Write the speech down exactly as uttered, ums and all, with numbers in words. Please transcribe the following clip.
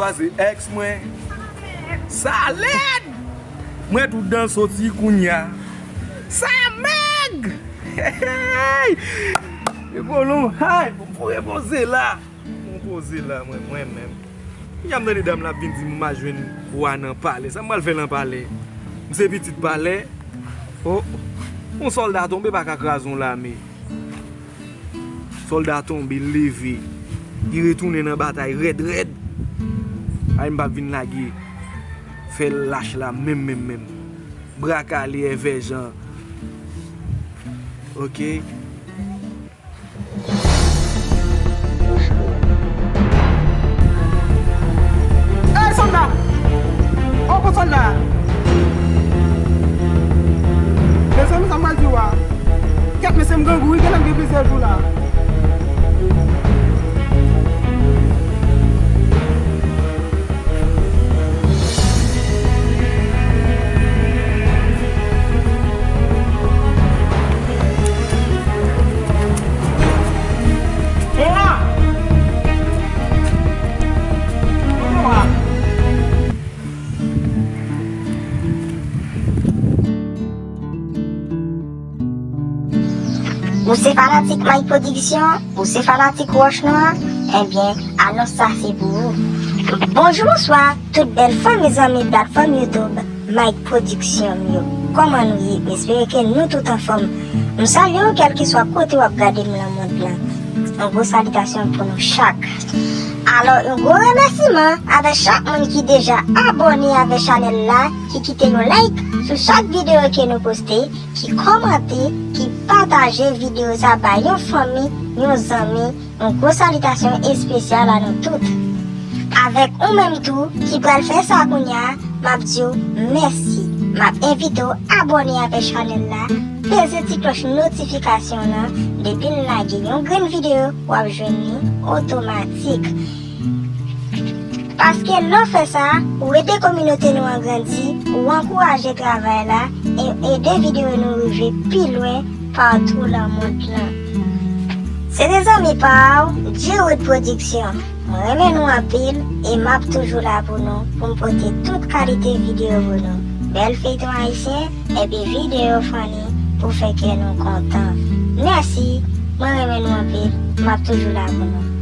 Sa se èks mwen. Sa lèd! Mwen tout dan soti kounya. Sa mèg! Hey! Repo long, hay! Pou repoze la. Pou poze la, mwen, mwen menm. Kounya m tande dam la ap vin di m m a jwenn wa nan palè. Sa m pral fè nan palè? M se pitit palè. Oh, yon sòlda tonbe pa ka kraze yon lame. Sòlda tonbe, l leve. Li retounen nan batay rèd, rèd. Ay, m p ap vin lage. Fè lach la, menm, menm, menm. Bra kale, èvè jan. Ok. Ey, sòlda! O, bon sòlda! Mezanmi, sa m pral di w a. Kèt, mesye, m grangou wi, genlè m gen plizyè jou la. Ou se fanatik Mike Production? Ou se fanatik Wòch Nwa? Ebyen, anons sa se pou ou. Bonjou, bonswa, tout bèl fanmi, zanmi platfòm YouTube Mike Production yo. Kòman nou ye? M espere ke nou tout anfòm. M salye w kèlkeswa kote w ap gade m nan mond lan. Yon gwo salitasyon pou nou chak. Alò, yon gwo remèsiman avèk chak moun ki deja abòne avèk chanèl la, ki kite yon like sou chak videyo ke nou poste, ki kòmante, ki pataje videyo sa bay yon fanmi, yon zanmi, yon gwo salitasyon espesyal a nou tout. Avèk ou menm tou ki pral fè sa kounya, m ap di w mèsi. M ap envite w abòne avèk chanèl la, peze ti klòch notifikasyon lan, depi n lage yon grenn videyo, w ap jwenn li otomatik. Paske lè w fè sa, ou ede kominote nou an grandi, ou ankouraje travay la, e ede videyo nou rive pi lwen patou nan mond lan. Se te zanmi pa w, G-Wood Production. Mwen renmen nou anpil, e m ap toujou la pou nou, pou m pote tout kalite videyo pou nou. Bèl feyton ayisyen, epi videyo funny pou fè kè nou kontan. Mèsi, mwen renmen nou anpil, m ap toujou la pou nou.